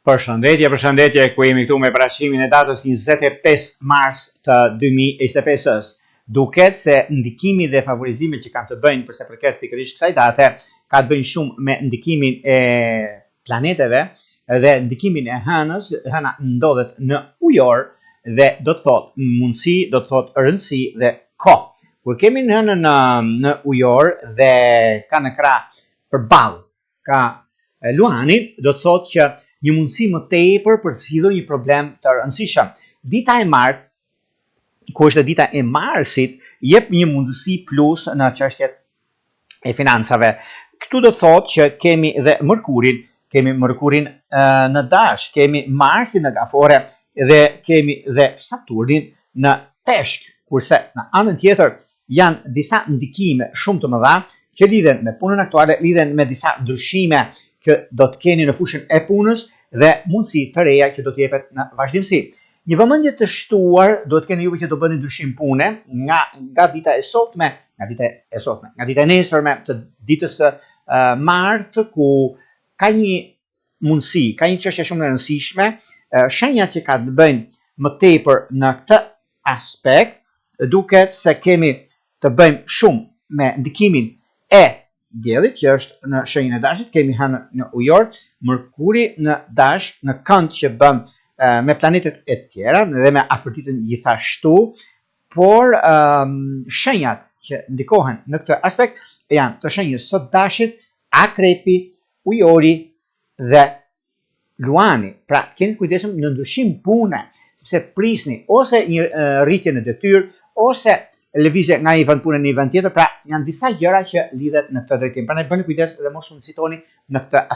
Përshëndetje, përshëndetje, ku jemi këtu me parashikimin e datës 25 mars të 2025-ës. Duket se ndikimi dhe favorizimet që kanë të bëjnë për sa përket pikërisht kësaj date, ka të bëjnë shumë me ndikimin e planeteve dhe ndikimin e hënës, hëna ndodhet në ujor dhe do të thotë mundësi, do të thotë rëndësi dhe kohë. Kur kemi hënën në, në ujor dhe ka në krah përballë ka Luanin, do të thotë që një mundësi më tepër për të zgjidhur një problem të rëndësishëm. Dita e martë, ku është dita e Marsit, jep një mundësi plus në çështjet e financave. Këtu do të thotë që kemi dhe Mërkurin, kemi Mërkurin në Dash, kemi Marsin në Gaforre dhe kemi dhe Saturnin në Peshk, kurse në anën tjetër janë disa ndikime shumë të mëdha që lidhen me punën aktuale, lidhen me disa ndryshime që do të keni në fushën e punës dhe mundësi të reja që do të jepet në vazhdimësi. Një vëmendje të shtuar duhet të keni juve që do bëni ndryshim pune nga nga dita e sotme, nga dita e sotme, nga dita e nesërme të ditës së uh, martë ku ka një mundësi, ka një çështje shumë të rëndësishme, shenjat që ka të bëjnë më tepër në këtë aspekt, duket se kemi të bëjmë shumë me ndikimin e diellit që është në shenjën e dashit, kemi hënën në ujor, Mërkuri në dash, në kënd që bën me planetet e tjera dhe me Afërditën gjithashtu, por um, shenjat që ndikohen në këtë aspekt janë të shenjës së dashit, akrepi, ujori dhe Luani. Pra, keni kujdes në ndryshim pune, sepse prisni ose një rritje në detyrë, ose lëvizje nga një vend pune në një vend tjetër, pra janë disa gjëra që lidhet në këtë drejtim. Prandaj bëni kujdes dhe mos u nxitoni në këtë aspekt.